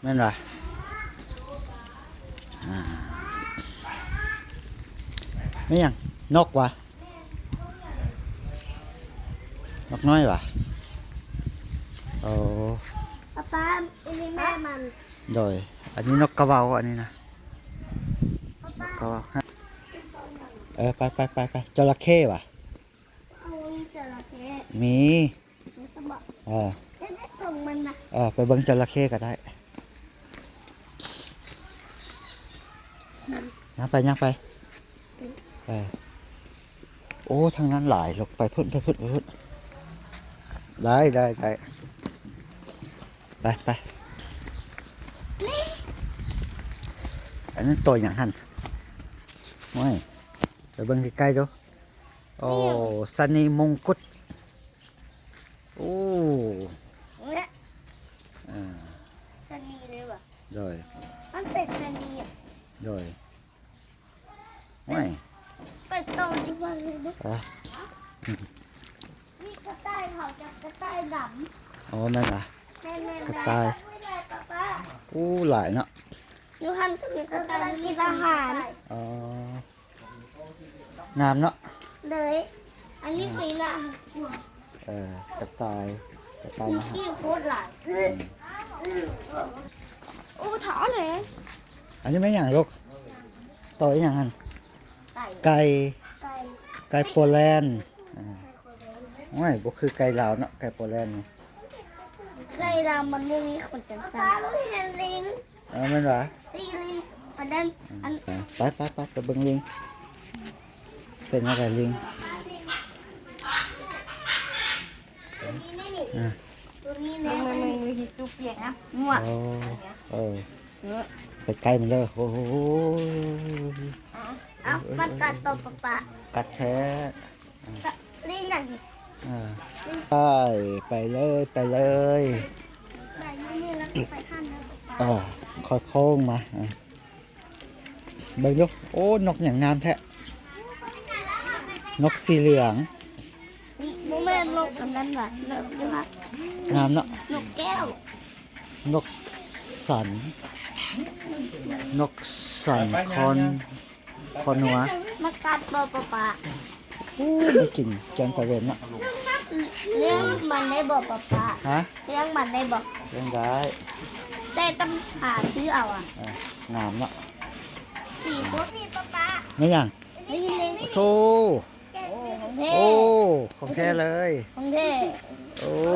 ແມ່ນຫວາ? ອ່າ ແມ່ນຫຍັງ? ນົກຫວາ? ນົກນ້ອຍຫວາ? ໂອ້ ປ້າ ປ້າ ອັນນີ້ແມ່ມັນ. ໂດຍ ອັນນີ້ນົກກະເຫວ່າ ອັນນີ້ນະ. ປ້າ ນົກກະເຫວ່າ. ເອີ ໄປ ໄປ ໄປ ໄປ. ຈະລະເຂ້ຫວາ? ເອົາ ມີຈະລະເຂ້. ມີ. ເອີ ເອີ ໄປເບິ່ງຈະລະເຂ້ກໍໄດ້. ຍ່າງໄປ ຍ່າງໄປ. ເອີ ໂອ້ ທາງນັ້ນຫຼາຍ. ລົງໄປພຸ້ນ ໄປພຸ້ນ ໄປພຸ້ນ. ໄດ້ ໄດ້ ໄດ້. ໄປ ໄປ. ອັນນັ້ນໂຕຫຍັງຫັ້ນ? ໂອ້ຍ ໄປເບິ່ງໃກ້ໆດູ. ໂອ້ ຊະນີມົງກຸດ. ໂອ້ ເອີ ຊະນີເລີຍຫວາ? ໂດຍ ມັນເປັນຊະນີ. ໂດຍ ໂອ້ຍ ໄປຕໍ່ທີ່ບ້ານເລີຍເນາະ. ນີ້ກະຕ່າຍເຂົາຈະກະຕ່າຍດຳ. ອໍ ແມ່ນຫວາ? ແມ່ນໆ ກະຕ່າຍ. ໂອ້ ຫຼາຍເນາະ. ຢູ່ຫັ້ນກະມີກະຕ່າຍກິນອາຫານ. ອໍ ງາມເນາະ. ໂດຍ ອັນນີ້ສີນະ. ເອີ ກະຕ່າຍ ກະຕ່າຍ ມີຂີ້ໂຄດຫຼາຍ. ໂອ້ ຖາວແຫຼະ. ອັນນີ້ແມ່ນຫຍັງລູກ? ໂຕອີ່ຫຍັງຫັ້ນ? ໄກ່ ໄກ່ ໄກ່ໂປແລນ. ອ່າ ໂອ້ຍ ບໍ່ຄືໄກ່ລາວເນາະ ໄກ່ໂປແລນນີ້. ໄກ່ລາວມັນບໍ່ມີຂົນຈັ່ງຊັ້ນ. ເອີ ແມ່ນຫວາ? ໄປເບິ່ງ ອັນ ໄປ ໄປ ໄປ ໄປເບິ່ງລີງ. ເປັນຈັ່ງໃດລີງ? ອ່າ ເບິ່ງ ເບິ່ງ ເບິ່ງ ທິດຊູປຽກນະ. ໂອ້ ເອີ ໄປໃກ້ມັນເດີ. ໂອ້ຍ ເອົາ ມັນກັດບໍ່ປະປະ? ກັດແທ້. ລີງຫຍັງນີ້? ເອີ ໄປ ໄປເລີຍ ໄປເລີຍ. ໄປຢູ່ນີ້ແລ້ວໄປຫັ້ນເດີປະປະ. ເອີ ຄ່ອຍໂຄ້ງມາ. ເອີ ເບິ່ງດູ. ໂອ້ ນົກຫຍັງງາມແທ້. ນົກສີເຫຼືອງ. ບໍ່ແມ່ນນົກອັນນັ້ນຫວາ? ນົກຢູ່ຫັ້ນ ງາມເນາະ. ນົກແກ້ວ ນົກສັນ ນົກສັນຄອນ ຄອນຫົວ. ມັນກັດບໍ່ປະປະ? ໂອ້ ມັນກິນແກງຕາເວັນເນາະ. ລ້ຽງມັນໄດ້ບໍ່ປະປະ? ຮະ? ລ້ຽງມັນໄດ້ບໍ່? ລ້ຽງໄດ້ ແຕ່ຕ້ອງຫາຊື້ເອົາອະ. ເອີ ງາມເນາະ. ສີໂຄດ ປະປະ. ແມ່ນຫຍັງ? ນີ້ ໂທ້ ໂອ້ ຂອງແທ້ເລີຍ. ຂອງແທ້ ໂອ້.